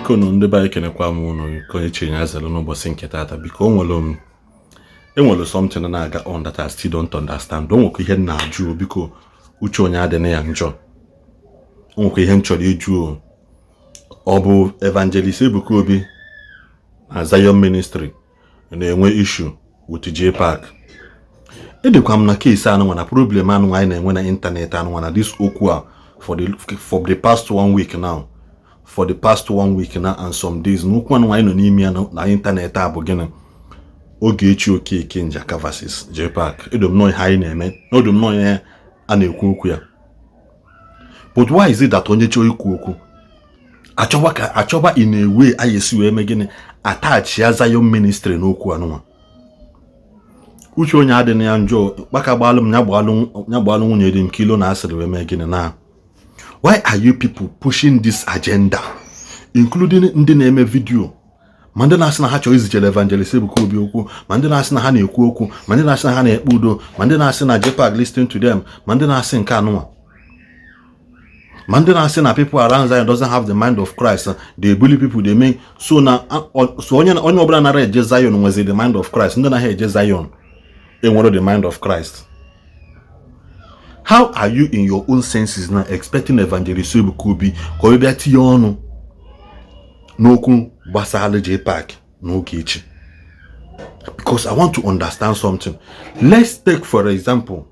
Biko nụ, ndị be anyị, kenekwa m unu ka onye chinye azalụ n'ụbọchị nke taata. Biko, o nwere m enwere something na-aga on that I still don't understand. O nwekwa ihe m na-ajụ. Biko, uche onye adịna ya njọ. O nwekwa ihe m chọrọ ịjụ o. Ọ bụ Evangelist Ebuka Obi na Zion Ministry na-enwe issue with JPAC? Edekwa m na case anụnwa na problem anụnwa anyị na-enwe na ịntanetị anụnwa na this okwu a for the past one week now, for the past one week now and some days, na okwu anụnwa anyị nọ n'ime ya na ịntanetị a bụ gịnị? Ogechi Okeke Njaka versus JPAC. Edo m nọọ ihe anyị na-eme, edo m nọọ ihe a na-ekwu okwu ya. But why is it that onye chọọ ikwu okwu, achọba ka achọba in a way anyị esi wee mee gịnị, attach ya Zion Ministry n'okwu anụnwa? Uche onye adịghị ya njọ. Kpaka gbalụ m ya gbalụ nwunye dị nke ilo na asịrị wee mee gịnị na why are you people pushing this agenda, including ndị na-eme video, ma ndị na-asị na ha chọrọ izichere Evangelist Ebuka Obi okwu, ma ndị na-asị na ha na-ekwu okwu, ma ndị na-asị na ha na-ekpe udo, ma ndị na-asị na JPAC listen to them, ma ndị na-asị nke anụnwa, ma ndị na-asị na people around Zion doesn't have the mind of Christ, they bully people, they make so na so onye ọbụla nara eje Zion nwezi the mind of Christ, ndị naghị eje Zion enwere the mind of Christ? How are you in your own senses now expecting Evangelist Ebuka Obi ka ọ bịa tinye ọnụ n'okwu gbasara JPAC na Ogechi? Because I want to understand something. Let's take for example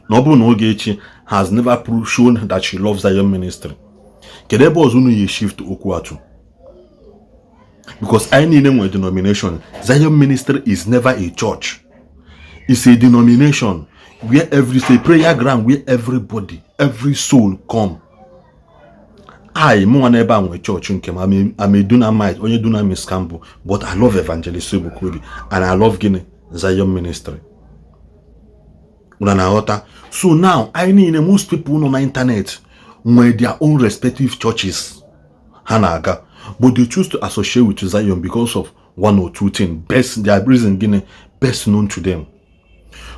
na ọ bụrụ na Ogechi has never shown that she loves Zion Ministry, kedu ebe ọzọ unu yi shift okwu atụ? Because anyị niile nwere denomination. Zion Ministry is never a church. It's a denomination where every, it's a prayer ground where everybody, every soul come. I mụnwa n'ebe a nwee chọọchị nke m. I'm a Dunamite, onye Dunamis ka m bụ, but I love Evangelist Ebuka Obi and I love gịnị? Zion Ministry. Unu na-aghọta? So now, anyị niile, most people nọ na internet nwere their own respective churches ha na-aga, but they choose to associate with Zion because of one or two things, best their reason gịnị, best known to them.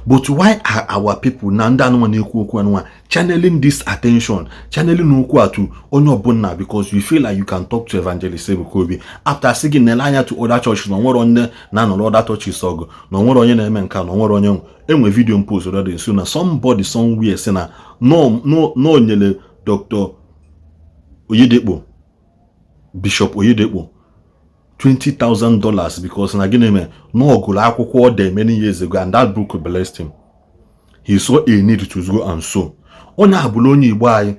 But why are our people na ndị anụnwa na-ekwu okwu anụnwa channeling this attention, channeling okwu atụ onye ọbụla? Because you feel like you can talk to Evangelist Ebuka Obi after sị gị nele anya to other churches, na onwere onye na-anọrọ other churches ọgụ, na onwere onye na-eme nke a, na onwere onye enwe video post already. So na somebody somewhere sị na no nyere Dr. Oyedepo, Bishop Oyedepo, $20,000 because na gịnị mere na ọ gụrụ akwụkwọ ọ dee many years ago and that book blessed him. He saw a need to go and sow. Onye ahụ bụrụ onye Igbo anyị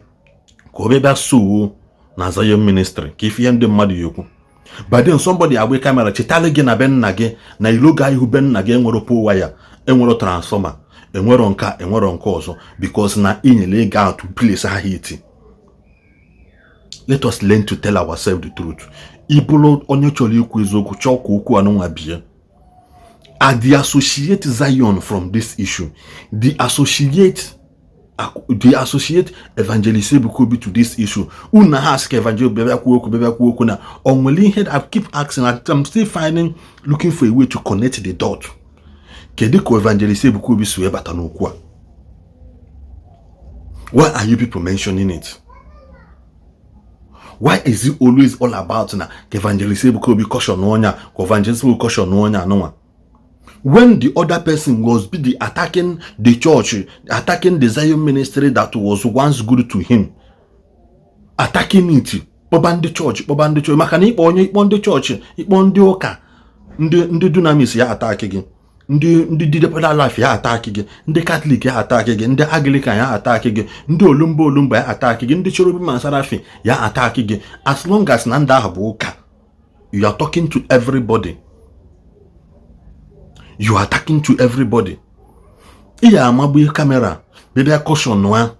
ka ọ bịa bịa sowo na Zion Ministry ka ife ihe ndị mmadụ ya ekwu. But then somebody agba camera chetara gị na be nna gị na ilo ga ihu be nna gị enwero pole wire, enwero transformer, enwero nka, enwero nke ọzọ, because na inyere ego ahụ to place ha hit. Let us learn to tell ourselves the truth. Ị bụrụ onye chọrọ ikwu eziokwu, chọọ ka okwu anụnwa bie, I deassociate Zion from this issue, deassociate Evangelist Ebuka Obi to this issue. Unu ha asị ka Evangelist bịa kwuo okwu, bịa kwuo okwu na o nwere ihe. I keep asking, I'm still finding, looking for a way to connect the dot. Kedu ka Evangelist Ebuka Obi si wee bata n'okwu a? Why are you people mentioning it? Why is it always all about na ka Evangelist Ebuka Obi caution onye a, ka Evangelist Ebuka caution onye anụnwa, when the other person was be attacking the church, attacking the Zion Ministry that was once good to him, attacking it, kpọba ndị chọọchị, kpọba ndị chọọchị, maka na ịkpọ onye, ịkpọ ndị chọọchị, ịkpọ ndị ụka, ndị Dunamis ya attack gị, ndị Deeper Life ya attack gị, ndị Catholic ya attack gị, ndị Anglican ya attack gị, ndị olumba olumba ya attack gị, ndị Cherubim and Seraphim ya attack gị. As long as na ndị ahụ bụ ụka, you are talking to everybody, you are talking to everybody. Ị ya amagbu camera bịa caution nwa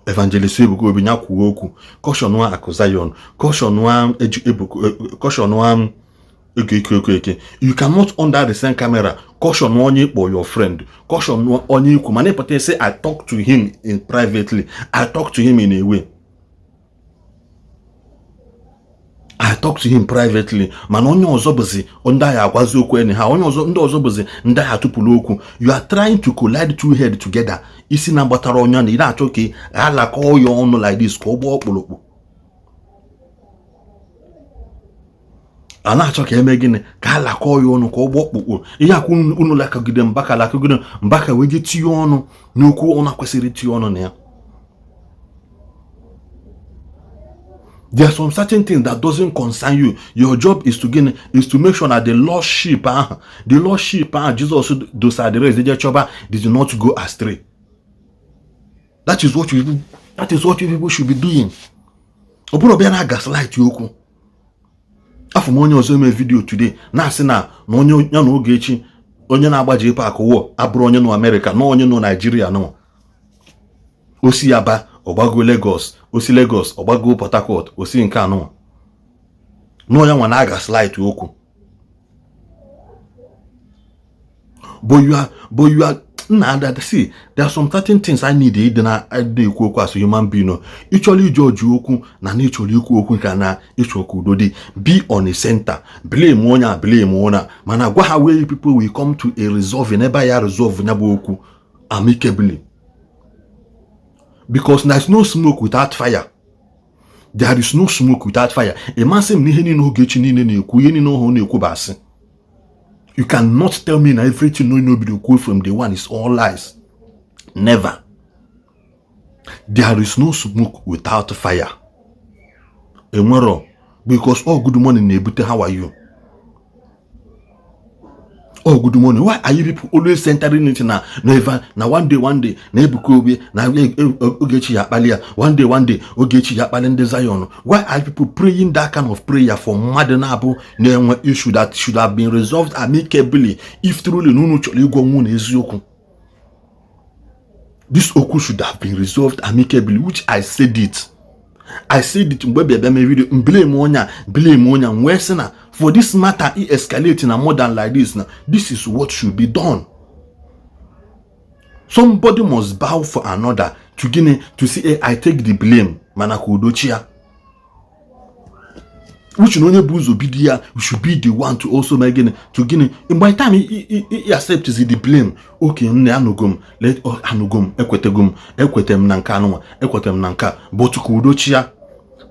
Evangelist Ebuka Obi ya kwuo okwu, caution nwa Akụ Zion, caution nwa Ebuka, caution nwa Eke Eke Eke Eke. You cannot under the same camera caution onye ịkpọ your friend, caution onye ikwu, mana ịpụta sị, "I talk to him in privately, I talk to him in a way, I talk to him privately," mana onye ọzọ bụzi ndị agha agwazi okwu enyi ha, onye ọzọ, ndị ọzọ bụzi ndị agha tụpụrụ okwu. You are trying to collide two head together. Isi na gbatara onye na ị na-achọ ka alakọ ya ọnụ like this ka ọ gbaa ọkpụrụkpụ. A na-achọ ka eme gịnị? Ka a lakọọ ya ọnụ, ka ọ gbọọ ọkpụkpụ. Ihe akwụ unu lakọgide Mbaka, lakọgide Mbaka, wee je tinye ọnụ n'okwu ọ na-kwesịrị itinye ọnụ na ya. There are some certain things that doesn't concern you. Your job is to gịnị? Is to make sure that the lost sheep ahụ, the lost sheep ahụ Jizọs dosara the rest je chọba, did not go astray. That is what you people should be doing. Ọ bụrụ bịa na gaslight okwu. Afọ m onye ọzọ eme video today na-asị na onye ya na Ogechi, onye na-agba JPAC wụ abụrụ onye nọ Amerịka, na onye nọ Naijiria nọ. Osi Aba ọgbago Lagos, osi Lagos ọgbago Port Harcourt, osi nke anọ nọ ya nwa na gaslight okwu. But you are nna ada. See, there are some certain things I need ịdị na ịdị ekwu okwu as a human being. Ị chọrọ iji ọjụ okwu na ịchọrọ ikwu okwu ka na ịchọ ka udo dị, be on a center, blame onye a, blame onye a, mana gwa ha where people will come to a resolving, ebe ya resolve ya bụ okwu amicably, because there is no smoke without fire. There is no smoke without fire. Ịmasị m na ihe niile Ogechi niile na-ekwu, ihe niile ọhụrụ na-ekwu bụ asị. You cannot tell me na everything no nobody ekwu from day one is all lies. Never. There is no smoke without fire. Enwero, because all good money na-ebute how are you? All good money. Why are you people always centering it na na na one day, one day na Ebuka Obi na Ogechi ya akpali ya, one day, one day Ogechi ya akpali ndị Zion? Why are people praying that kind of prayer for mmadụ na-abụ na-enwe issue that should have been resolved amicably, if truly na unu chọrọ ịgwa onwe na eziokwu? This okwu should have been resolved amicably, which I said it. I said it mgbe bịa mee video, blame onye a, blame onye a, wee sị na for this matter e escalate na more than like this, na this is what should be done. Somebody must bow for another to gịnị? To say, hey, I take the blame, mana ka udo chia. Which na onye bụ ụzọ bido ya, you should be the one to also mee gịnị? To gịnị? By the time he accept the blame, okay, nne, anụgo m, let anụgo m, ekwetego m, ekwete m na nke anụnwa, ekwete m na nke a, but ka udo chia.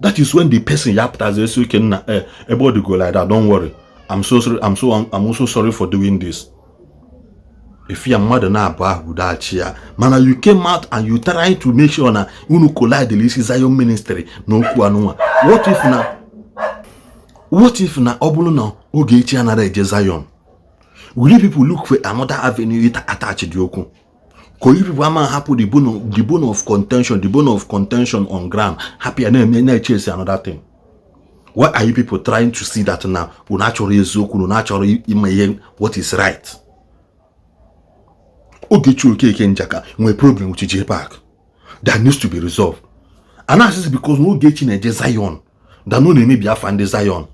That is when the person ya pụtazi esi, oke nna, ebe ọ dịgo like that, don't worry, I'm so sorry, I'm also sorry for doing this. If ya mmadụ na-abụ ahụ udo ya, mana you came out and you try to make sure na unu collide isi Zion Ministry na okwu anụnwa. What if na ọ bụrụ na Ogechi anaghị eje Zion, will you people look for another avenue attach the okwu? Ka you people ama hapụ the bone of contention, the bone of contention on ground, hapụ ya na-eme na-echesi another thing? Why are you people trying to see that now unu achọrọ eziokwu, unu achọrọ ime ihe what is right? Ogechi Okeke Njaka nwere problem with JPAC that needs to be resolved. And asịsị because na Ogechi na-eje Zion, that no na-emebi afa ndị Zion,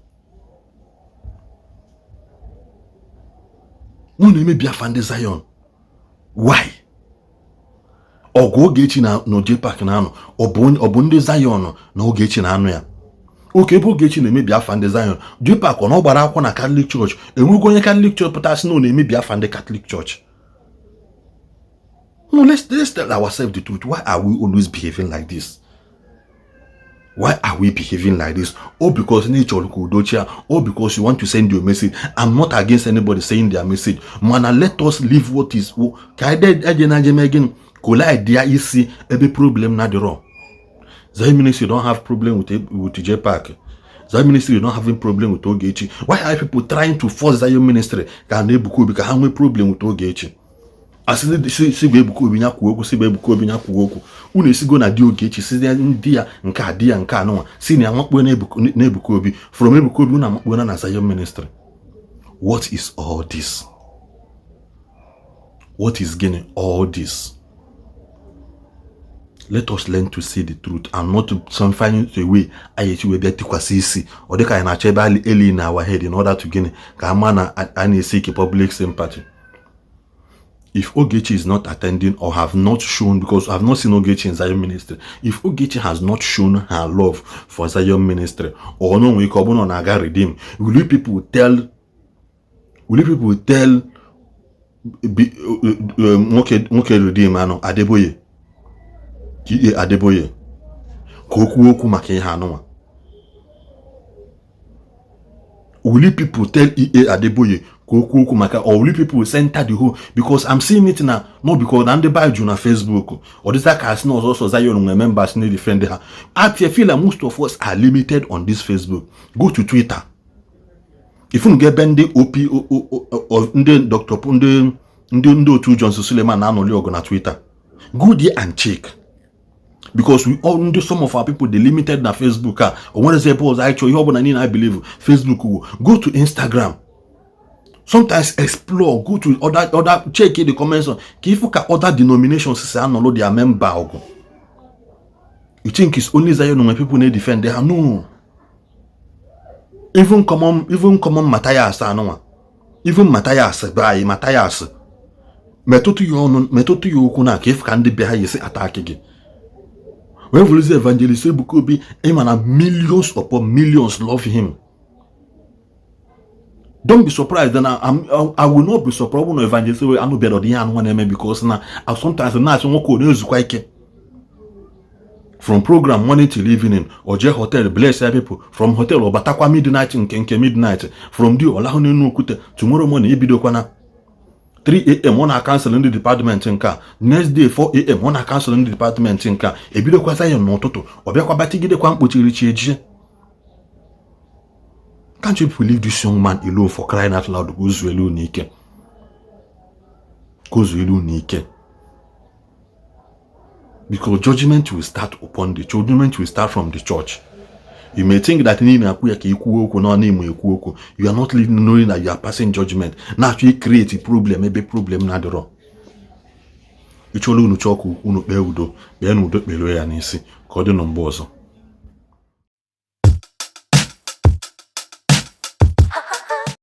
no na-emebi afa ndị Zion. Why? Ọgụ Ogechi na JPAC na-anụ, ọ bụ ndị Zion na Ogechi na-anụ ya? Oke ebe Ogechi na-emebi afa ndị Zion, JPAC ọ na ọ gbara akwụkwọ na Catholic Church? Enwego onye Catholic Church pụtasị na ọ na-emebi afa ndị Catholic Church? No, let's tell ourselves the truth. Why are we always behaving like this? Why are we behaving like this? All because na ịchọrọ ka udo chia, all because you want to send your message. I'm not against anybody saying their message, mana let us leave what is ka anyị eje na aje gịnị collide ya isi ebe problem na dịrọ. Zion Ministry don't have problem with JPAC. Zion Ministry don't having problem with Ogechi. Why are people trying to force Zion Ministry ka na Ebuka Obi ka ha nwee problem with Ogechi? Asị si gwa Ebuka Obi ya kwuo okwu, si gwa Ebuka Obi ya kwuo okwu. Unu esigo na di Ogechi, si ndị ya nke a, di ya nke anụnwa, si na ya makpuo na Ebuka Obi, from Ebuka Obi unu amakpuo na Zion Ministry. What is all this? What is gịnị all this? Let us learn to see the truth and not to some find a way anyị esi wee bịa tikwasị isi ọ dịka anyị na-achọ ebe eli na our head in order to gịnị ka ama na a na-esi public sympathy. If Ogechi is not attending or have not shown, because I've not seen Ogechi in Zion Ministry, if Ogechi has not shown her love for Zion Ministry, or no we ọ na-aga redeem, will you people tell nwoke redeem anụ Adeboye, T.A. Adeboye, ka o kwuo okwu maka ihe anụnwa? Will you people tell EA Adeboye ka okwu okwu maka, or will you people center the whole? Because I'm seeing it na, no, because na ndị be jụ na Facebook, ọ dịza ka asị na ọzọ Zion nwere members na defend ha. I feel like most of us are limited on this Facebook. Go to Twitter. If unu ga ebe ndị op, ndị Dr. ndị otu Johnson Suleman na-anọli ọgụ na Twitter, go there and check, because we all ndị, some of our people dey limited na Facebook a. O nwerezi ebe ọzọ anyị chọọ ihe ọbụla niile. I believe Facebook wo. Go to Instagram sometimes, explore, go to other, check the comments on ka ifu ka other denominations si anọlụ their member ọgụ. You think it's only Zion when people na defend ha? No, even common Matthias anụnwa, even Matthias be anyị, Matthias metụtụ ya ọnụ, metụtụ ya okwu na ka ifu ka ndị be ha yesi attack gị wee vụrụzi Evangelist Ebuka Obi. Ịma na millions upon millions love him. Don't be surprised na I will not be surprised na Evangelist anụbịara ọdị ihe anụnwa na-eme, because na sometimes na-asị nwoke ọ na-ezukwa ike from program morning till evening, o jee hotel, bless ya people from hotel, ọ batakwa midnight, nke midnight, from there ọ lahụ n'elu okwute. Tomorrow morning ebidokwana 3 a.m. ọ na-acancel ndị department nke a. Next day 4 a.m. ọ na-acancel ndị department nke a. Ebidokwa Zion n'ụtụtụ, ọ bịakwa batigidekwa mkpochiri chi ejie. Can't you leave this young man alone, for crying out loud? Ka o zuo elu n'ike, ka o zuo elu n'ike, because judgment will start from the church. You may think that niile na-akwu ya ka ikwuo okwu n'ọnụ imo ekwu okwu. You are not knowing that you are passing judgment, na-achọ create problem ebe problem na-adịrọ. Ịchọrọ unu chọọ ka unu kpee udo, kpee n'udo, kperuo ya n'isi. Ka ọ dị na mgbe ọzọ.